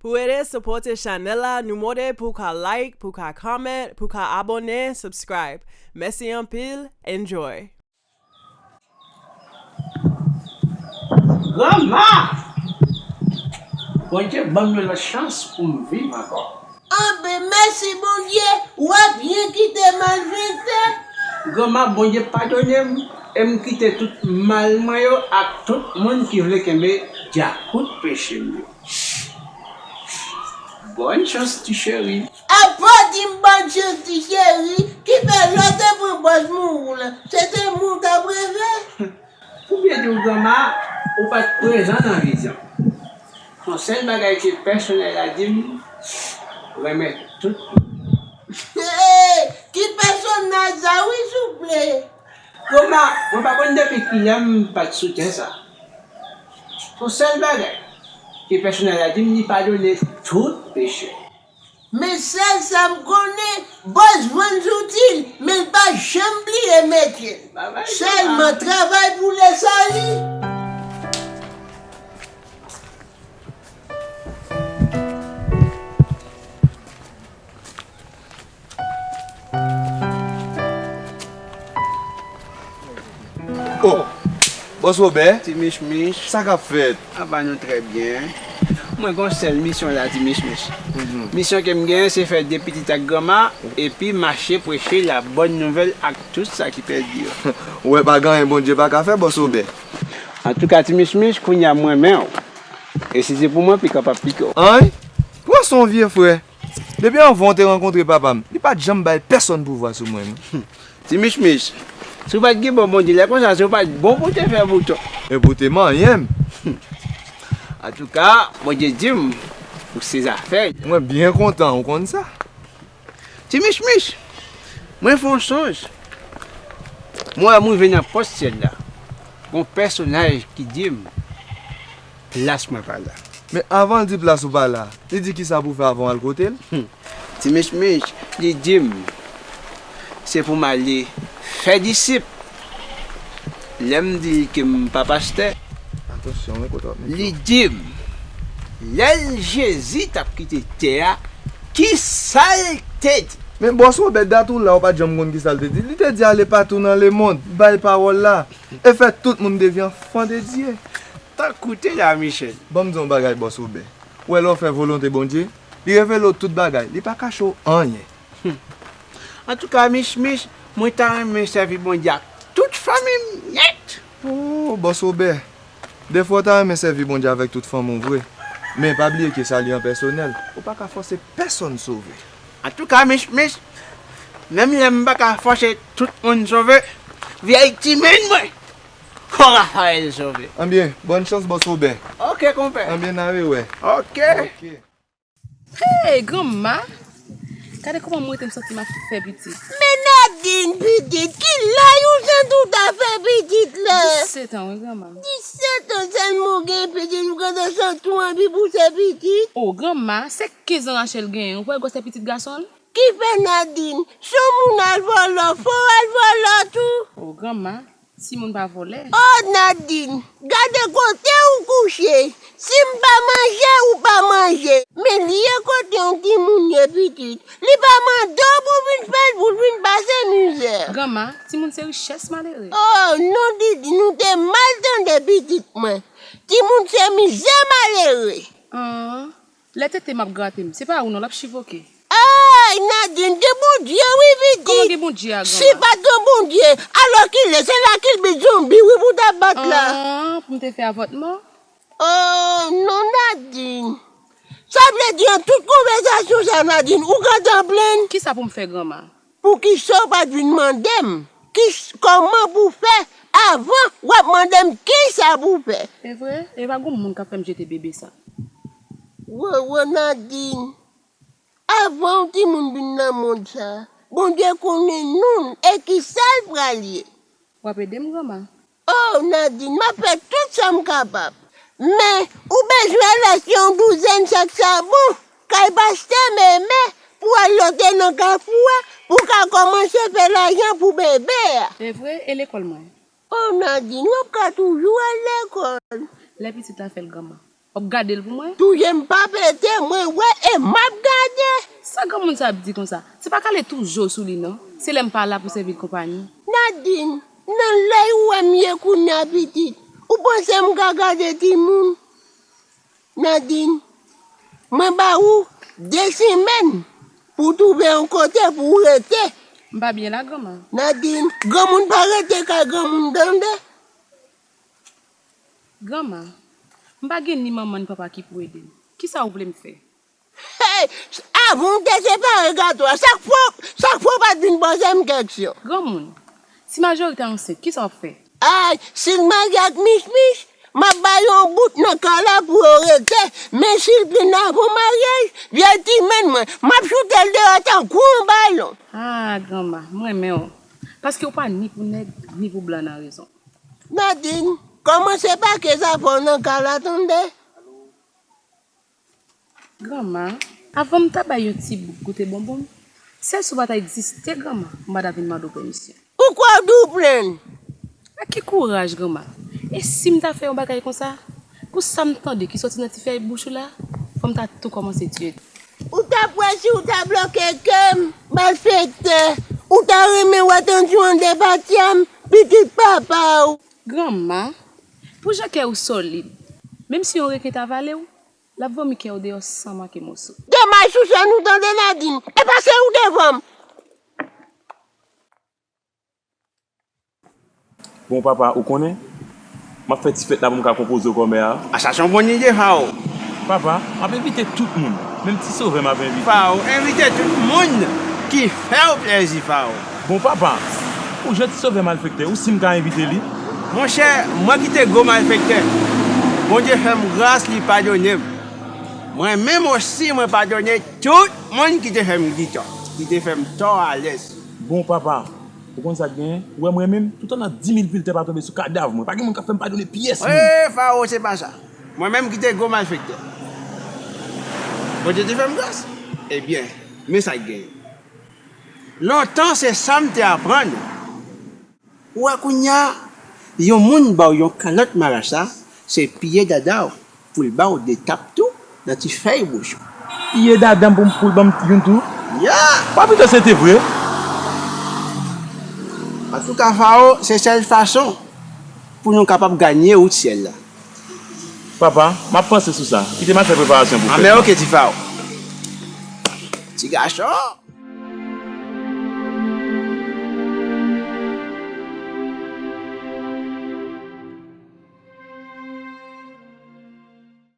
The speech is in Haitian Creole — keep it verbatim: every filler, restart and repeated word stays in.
Pou ede sipòte chanèl la, nou mande pou w ka like, pou w ka comment, pou w ka abòne, subscribe. Mèsi anpil, enjoy! Granma! Bondye ban m yon lòt chans pou m viv ankò. Anben, mèsi Bondye, w ap byen kite malfektè. Granma, Bondye padone m, e m kite tout mal mwen yo ak tout moun ki vle kenbe dyakout peche m yo. Bòn chans, ti cheri. Apa w di m bòn chans, ti cheri, ki fè lè w te pran bòs mouri w lan, se te mwen w t ap reve? Pou byen di w, Granma, ou pa t prezan nan vizyon. Yon sèl bagay ke pèsonèl la di m, renmen tout moun. Hey! Ki pèsonaj sa wi souple? Granma, mwen pa konn depi kilè m pa t sou tè sa. Yon sèl bagay ke pèsonèl la di m, li padone tout peche. Men sèl sa m konnen, bòs vann zouti l, men l pa janm bliye mete l. Sèlman travay pou lèsali. Oh! Bòs Wobè? Ti Mich Mich. Sa k ap fèt? Apa nou trè byen. Mwen gen yon sèl misyon la, Ti Mich Mich. Misyon ke m genyen se fè de pitit ak granma, epi mache preche la bòn nouvèl ak tout sa ki pèdi yo. Ou wè pa gen anyen Bondye pa ka fè, Bòs Wobè. Antouka, Ti Mich Mich, kounye a m renmen w. E si se pou mwen, pik lan p ap pike w. Ann? Pran swen w, vye frè. Depi anvan w te rankontre papa m, li pa t janm bay pèsonn pouvwa sou mwen, non. Ti Mich Mich, si w pa t gen bon Bondye lè konsa, se w pa t bon pou w te fè bouton. E pou w te manyen m. Antouka, Bondye di m, ou se zafè l. Mwen byen kontan, ou konn sa. Ti Mich Mich, mwen fè yon sonj. Mwen wè m rive nan pòt syèl la. Gon pèsonaj ki di m, plas mwen pa la. Men avan l di plas ou pa la, li di kisa pou w fè avan w al kote l? Hum. Ti Mich Mich, li di m, se pou m ale fè disip. Lè m di l ke m pa pastè, li di m, lè l Jezi t ap kite tè a, kisa l te di? Men bòs Wobè, dat ou la, ou pa t janm konn kisa l te di. Li te di ale patou nan lemonn, bay pawòl la, e fè tout moun devyen enfant de Dieu. Tankou te la, Michel. Ban m di w yon bagay, bòs Wobè. Ou wè lè w fè volonte Bondye, li revele w tout bagay, li pa kache w anyen. Hum. Antouka, Mich Mich, mwen ta renmen sèvi Bondye ak tout fanmi m nèt. Oh, bòs Wobè. Defwa w ta renmen sèvi Bondye avèk tout fanmi w vre. Men pa bliye ke sali an pèsonèl. Ou pa ka fòse pèsonn sove. Antouka, Mich Mich, menm lè m pa ka fòse tout moun sove, vyèy timoun mwen, kò Rafayèl sove. Anbyen, bòn chans, bòs Wobè. Oke, konpè. Anbyen, n a rewè. Oke. Hey, granma! Gade kòman m rete m santi m ap fè pitit. Men Nadin, pitit, ki laj ou santi w ta fè pitit la? Disèt an wi, granma. Disèt an sèlman w gen pitit, ou gentan santi w anvi pouse pitit? O, granma, se kenz an Rachel genyen, ou pa wè gwosè pitit gason l? Ki fè Nadin, si w moun al vòlò, fò w al vòlò tou? O, granma, Timoun pa vòlè. Oh Nadine, gade kote ou kouche. Si m pa manje, ou pa manje. Men li ye kote yon timoun ye pitit. Li pa mande w pou w vin fè l, pou l vin pase mizè. Granma, timoun se richès malere. Oh non Didi, nou te mal tande pitit mwen. Timoun se mizè malere. An. Lè tete m ap grate m, se pa ou non l ap chivoke. Ay Nadine, gen Bondye wi pitit. Kòman gen Bondye a granma? Si pa t gen Bondye, alòkile se lakilbit zonbi wi pou w t ap bat la. An, pou m te fè avòtman? Oh non Nadine. Sa vle di an tout konvèsasyon sa Nadine, ou gentan plenn? Kisa pou m fè granma? Poukisa w pa t vin mande m kis kòman pou w fè avan w ap mande m kisa pou w fè? Se vre? E pa gon moun k ap fè m jete bebe sa. Wowo Nadine, avan yon timoun vin nan mond sa, Bondye konnen non l e kisa l pral ye. W ap ede m granma? Oh Nadine, m ap fè tout sa m kapab. Men, ou bezwen lèse yon douzèn sak sabon kay pastè Meme pou w al lote nan kafou a pou w ka kòmanse fè lajan pou bebe a. Se vre, e lekòl mwen? Oh Nadine, w ap ka toujou al lekòl. Lè pitit la fè l granma. W ap gade l pou mwen? Touye m pa pete, mwen wè e m ap gade. Sa granmoun sa ap di konsa? Se pa k ale tou jo sou li non. Se lè m pa la pou sèvi l konpayi. Nadine, nan lèy ou wè m ye kounye a pitit, ou panse m ka gade timoun? Nadine, mwen ba ou de semèn pou w twouve yon kote pou w rete. M pa byen la, granma. Nadine, granmoun pa rete kay granmoun tande. Granma, m pa gen ni manman ni papa ki pou ede m. Kisa ou vle m fè? Hey! Avan w te separe gato a, sak fwa, sak fwa w pa t vin poze m keksyon? Granmoun, si majorite a ansent, kisa w ap fè? Ay, si l marye ak Mich Mich, m ap ba yo yon bout nan kay la pou yo rete. Men si l vin avan maryaj, vye timenn mwen, m ap choute l deyò tankou yon balon. Ah, granma, m renmen w. Paske w pa ni pou nèg, ni pou blan nan rezon. Nadine, kòmanse pake zafè w nan kay la tande. Granma, avan m ta bay yon ti bout goute bonbon m, sèl si w pa ta egziste, granma, m pa ta vin mande w pèmisyon. Ou kwè w dwe plenn? Ak ki kouraj, granma? E si m ta fè yon bagay konsa? Pou sa m tande ki soti nan ti fèy bouch ou la, fò m ta tou kòmanse tiye. Ou ta kwè si w ta bloke kè m, malfektè, ou ta renmen wè tansyon an depati a m, pitit papa w. Granma, pou jan kè ou solid, menm si yon reken ta vale w, l ap vomi kè w deyò san manke moso. Demach sou sèn ou tande Nadine, e pase ou devan m. Bon papa, ou konnen, m ap fè ti fèt la pou m ka konpoze w kòmè a. A, sa se yon bon ide, Fao. Papa, m ap envite tout moun, menm ti sovè m ap envite. Fao, envite tout moun ki fè w plèzi, Fao. Bon papa, ou jwenn ti sovè malfektè, ou si m ka envite li? Monchè, mwen ki te gwo malfektè, Bondye fè m gras, li padone m. Mwen menm osi, mwen padone tout moun ki te fè m di tò, ki te fè m tò alèz. Bon papa, ou konn sa k genyen? Ou wè mwen menm, toutotan di mil pil tè pa tonbe sou kadav mwen, pa gen moun k ap fè m padone pyès moun. E, Fao, se pa sa. Mwen menm ki te gwo malfektè. Bondye te fè m gras. Ebyen, men sa k genyen. Lontan se sa m te aprann ou. Ou wè kounye a, yon moun ba w yon kalòt marasa, se piye dada w pou l ba w de tap tou nan ti fèy bouch ou. Piye dada m pou, pou l ban m youn tou? Ya! Papito, se te vre? Antouka, Fao, se sèl fason pou nou kapab ganye wout syèl la. Papa, m ap panse sou sa. Kite m al fè preparasyon pou fèt la. Anben, oke, ti Fao. Ti gason!